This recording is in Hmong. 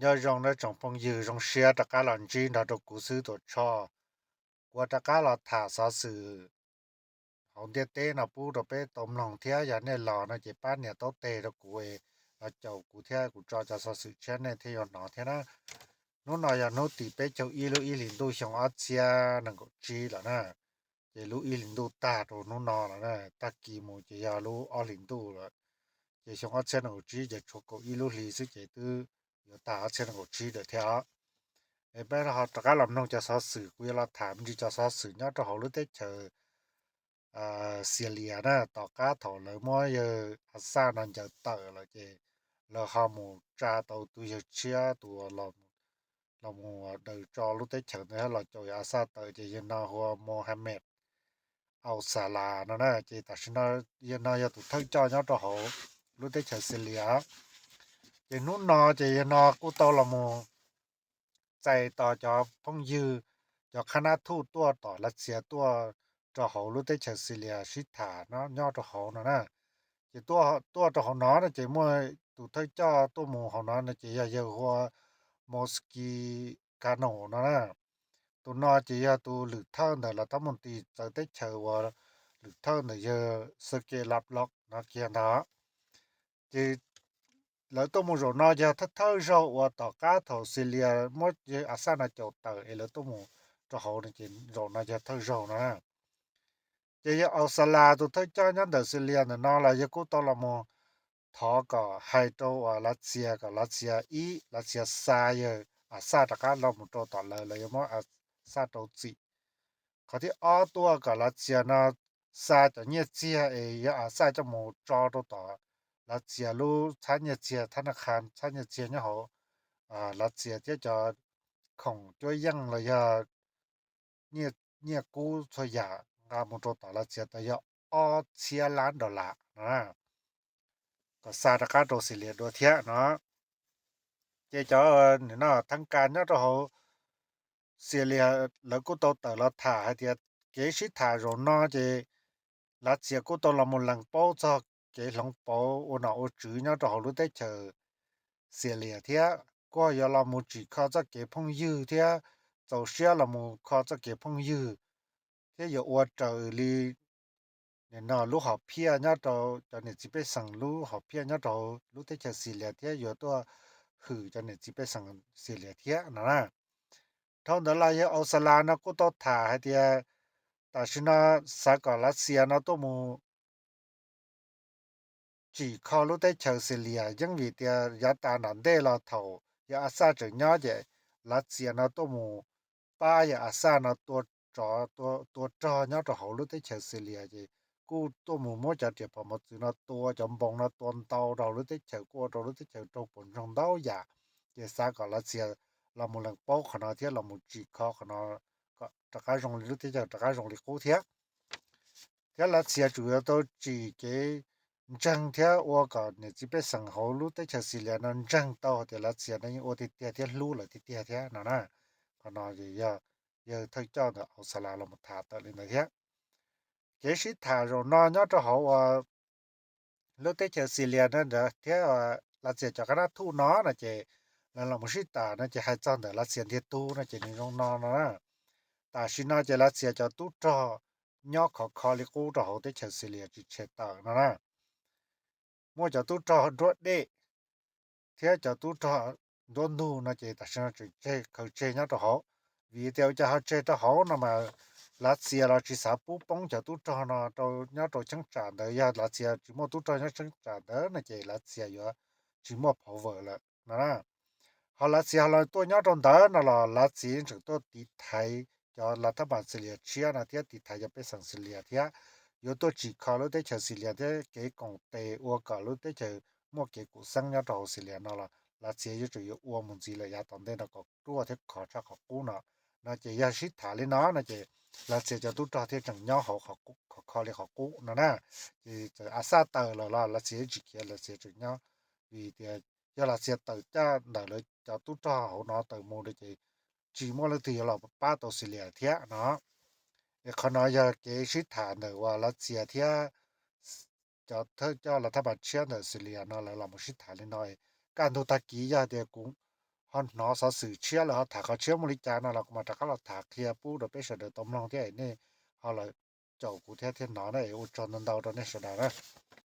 Nyob zoo nawb tsoom phooj ywg, zoo siab rov qab los ntsib nrog rau kuv xwb Tuam Tshoj. Kuv rov qab los tham xov xwm hauv ntiaj teb no pub rau peb tau mloog thiab, yog nej los no ces pab nias taub teg rau kuv, los caum kuv thiab kuv tso cov xov xwm tshiab nej thiaj yuav hnov thiab na. Hnub no yog hnub tim peb caug ib lub ib hlis ntuj xyoo ob txhiab nees nkaum tsib lawm na. Ces lub ib hlis ntuj tag rau hnub no lawm na, tag kis mus ces yog lub ob hlis ntuj lawm. Ces xyoo ob txhiab nees nkaum tsib ces tshuav kaum ib lub hli xwb ces twb yuav tag ob txhiab nees nkaum tsib lawm thiab os. Es peb ho rov qab los mloog cov xov xwm, kuv yuav los tham me ntsis cov xov xwm nyob rau hauv lub teb chaws Xilias na, tom qab thaum lawv muab yawg Asaj no ncaws tawm lawm ces lawv ho mus tsa tau tus yawg tshiab tus los mus daws tso lub teb chaws ntawd los caum yawg Asaj tawm ces yawg no hu ua Mohamed Al Salas no na. Ces tam sim no yawg no yog tus thawj coj nyob rau hauv lub teb chaws Xilias. Ces hnub no ces yawg no kuj tau los mus txais tos cov phooj ywg, cov qhab nab thuj tuaj tom Lav Xias tuaj rau hauv lub teb chaws Xilias sib tham nyob rau hauv no na. Ces tuaj rau hauv no no ces muaj tus thawj coj tuaj mus hauv no no ces yog yawg hu ua Moskikano no na. Tus no ces yog tus lwm thawj ntawm Lav Thab Mus Tis txawv teb chaws uas lwm thawj ntawm yawg Xav Ke Lav Loj no kiag ntag. Ces lawv tuaj mus zaum no yog thawj thawj zaug uas tom qab thaum Xilias muab yawg Asaj no caum tawm es lawv tuaj mus rau hauv no ces zaum no yog thawj zaug no na. Ces yawg Au Xa Las tus thawj coj nyob ntawm Xilias ntawm no los yawg kuj tau los mus thov kom hais rau uas Lav Xias kom Lav Xias ib, Lav Xias xa yawg Asaj rov qab los mus rau tom lawv, lawv yuav muab Asaj rau txim. Qhov thib ob tuaj kom Lav Xias no xa cov nyiaj txiag es yawg Asaj coj mus tso rau tom Lav Xias lub txhab nyiaj txiag, thab naj qha txhab nyiaj txiag nyob hauv Lav Xias thiab cov khoom cuab yeej los yog nyiaj kub txhua yam nqa mus rau tom Lav Xias tau yog ob txhiab lab dollar no, kom xa rov qab rau Xilias dua thiab no. Ces cov no thab kas nyob rau hauv Xilias lawv kuj tau tawm los tham hais tias kev sib tham zaum no ces Lav Xias kuj tau los mus lees paub txog kev hloov pauv ua nom ua tswv nyob rau hauv lub teb chaws Xilias thiab kuj yuav los mus tsim kho txoj kev phooj ywg thiab txaus siab los mus kho txoj kev phooj ywg thiab yuav ua raws li no lub hom phiaj nyob rau cov niam txiv pej xeem lub hom phiaj nyob rau lub teb chaws Xilias thiab yuav tuaj hwm cov niam txiv pej xeem Xilias thiab no na. Dhau ntawd los yawg Au Xa Las no kuj tau tham hais tias tam sim no xav kom Lav Xias no tuaj mus tsim kho lub teb chaws Xilias yeej vim tias yav tas nram ntej los thaum yawg Asaj tseem nyob ces Lav Xias no tuaj mus pab yawg Asaj no tua tsov tua rog nyob rau hauv lub teb chaws Xilias ces kuj tuaj mus muab cov riam phom mos txwv no tua, cov npoo no tua ntau rau hauv lub teb chaws kuj ua rau lub teb chaws raug puas ntsoog ntau yam. Ces xav kom Lav Xias los mus lees paub qhov no thiab los mus tsim kho qhov no kom rov qab zoo li lub teb chaws rov qab zoo li qub thiab. Thiab Lav Xias tsuas yuav tau tsim kev ntseeg thiab ua kom niam txiv pej xeem hauv lub teb chaws Xilias no ntseeg tau hais tias Lav Xias no yeej ua tiag tiag thiab hlub lawv tiag tiag thiab no na. Qhov no yog yawg thawj coj ntawm Au Xa Las los mus tham tawm li ntawd thiab. Kev sib tham zaum no nyob rau hauv uas lub teb chaws Xilias no ntawd thiab Lav Xias cov qab nab thuj no no ces lawv los mus sib tham no ces hais txog ntawm Lav Xias ntiag tug no ces nws zoo no no na. Tam sim no ces Lav Xias cov tub rog nyob khov kho li qub rau hauv teb chaws Xilias tsis tshem tawm no na. Muaj cov tub rog nruab dej thiab cov tub rog nruab ntug no ces tam sim no tseem tseg khaws tseg nyob rau hauv. Vim tias ua cas ho tseg rau hauv no mas Lav Xias los tsis xav pub poob cov tub rog no rau nyob rau cheeb tsam ntawd, yog Lav Xias tsis muaj tub rog nyob cheeb tsam ntawd no ces Lav Xias yuav tsis muaj power lawm no na. Ho Lav Xias ho los tuaj nyob rau ntawd no los Lav Xias yeej tseem tuaj tiv thaiv cov Lav Thab Mas Xilias tshiab no thiab tiv thaiv cov pej xeem Xilias thiab yuav tuaj tsim kho lub teb chaws Xilias thiab kev koom tes ua kom lub teb chaws muaj kev kum xeeb nyob rau hauv Xilias no los Lav Xias yeej tseem yuav ua mus ntxiv lawm yav tom ntej no kom ruaj thiab khov tshaj qhov qub no. No ces yog sib tham li no no ces Lav Xias cov tub rog thiaj tseem nyob hauv khov kho li qhov qub no na. Ces txawm Asaj tawm lawm los Lav Xias yeej tsis khiav, Lav Xias tseem nyob. Vim tias yog Lav Xias tawm caj ntawm lawv cov tub rog hauv no tawm mus ces tsis muaj leej twg yuav los pab tau Xilias thiab no. Es qhov no yog kev sib tham ntawm uas Lav Xias thiab cov thawj coj Lav Thab Mas tshiab ntawm Xilias no lawv los mus sib tham li no. Kaj ntug tag kis yog tias kuv ho hnov xov xwm tshiab lawm ho tham qhov tshiab muaj li cas no los kuv mam rov qab los tham qhia pub rau peb sawv daws tau mloog thiab nej ho los caum kuv thiab thiaj hnov na. Ua tsaug ntau ntau rau nej sawv daws na.